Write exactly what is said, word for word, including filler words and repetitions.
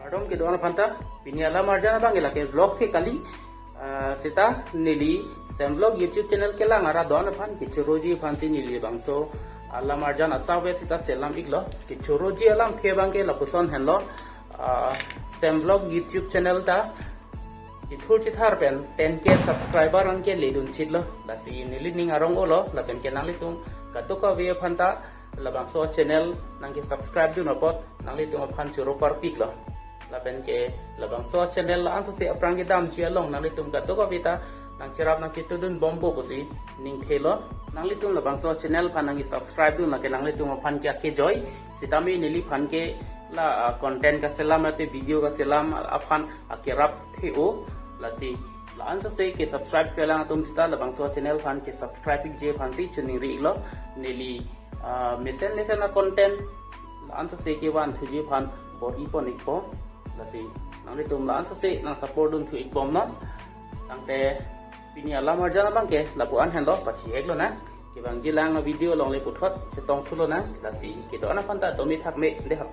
Kardom kedo-an aphan ta, pini alam arjan abang ke lake vlogs ke kali. Ah, seta neli Sem Vlog YouTube channel kelang arat do-an aphan kechoroji aphansi neli labangso alam arjan asap ave seta selam iklo. Kechoroji alamthe abang ke lapuson henlo. Ah, Sem Vlog YouTube channel ta chithur chithar pen ten K subscriber an ke ledun chitlo. Lasi neli ning arong-olo, lapen ke nanglitum kadokave aphan ta labangso channel nangke subscribe dun apot nanglitum aphan choro parpiklo. Lapen ke labangso channel la-an sose aphrang kedamji along nanglitum kadokave ta nangcherap nangchetudun bompo pusi ningthelo. Nanglitum labangso channel aphan nangke subscribe dun lake nanglitum aphan ke akejoi. Sitame neliphan ke la, ah, content kaselam ate video kaselam aphan akerap the-o. Lasi la-an sose ke subscribe kelang atum seta labangso channel aphan ke subscribe ikji aphansi choningri iklo. Neli, ah, mesen mesen a-content la-an sose kevanthuji aphan bor-ipon ikpo. Lasi nanglitum la-an sose nang support dunthu ikbomnon. Tangte pini alam arjan abang ke lapu-an henlo, pachiheklo nang. Kevangji lang a-video along le puthot chetongthulo nang. Lasi kedo-an aphan ta tumi thakme dei ha.